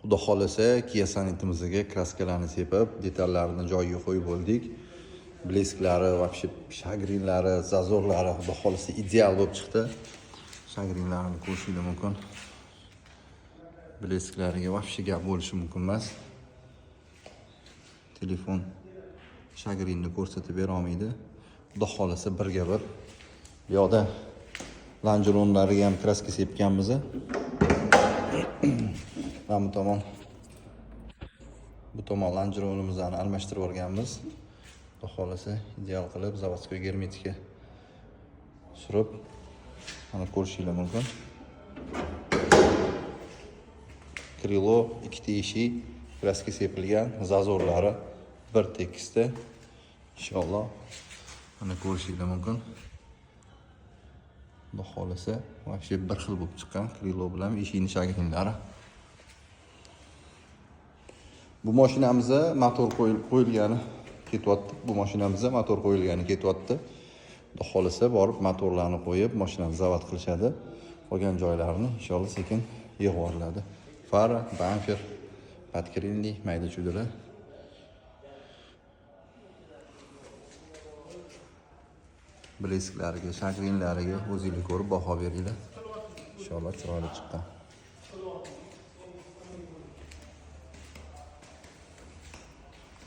Xudo xohlasa Kia Sonetimizga kraskalarni sepib, detallarini joyiga qo'yib bo'ldik. Блесклari, вообще shagrinlari, zazorlari xudo xohlasa ideal bo'lib chiqdi. Shagrinlarini ko'rishingiz mumkin. Блесклariga вообще gap bo'lishi mumkin emas. Telefon shagrinni ko'rsatib bera olmaydi. Xudo xohlasa birga bir. Bu yoqda longeronlariga ham kraska sepganmiz. Mana bu tomon longeronimizni almashtirib yuborganmiz. Xudo xohlasa ideal qilib заводской germetika surib, mana ko'rishinglar mumkin. Krilo ikkita eshik kraska sepilgan, zazorlari bir tekisda. Inshaalloh mana ko'rishinglar mumkin. Xudo xohlasa вообще bir xil bo'lib chiqqan krilo bilan eshikning shagrinlari. Bu mashinamizda motor qo'yilgani ketyapti. Bu mashinamizda motor qo'yilgani ketyapti. Xudo xohlasa borib motorlarni qo'yib, mashinani zavod qilishadi. Qolgan joylarini inshaalloh sekin yig'ib yuboriladi. Fara, bamper, podkrilli, mayda chuydalar. Blesklariga, shagrinlariga o'zinglar ko'rib baho beringlar. Inshaalloh chiroyli chiqqan.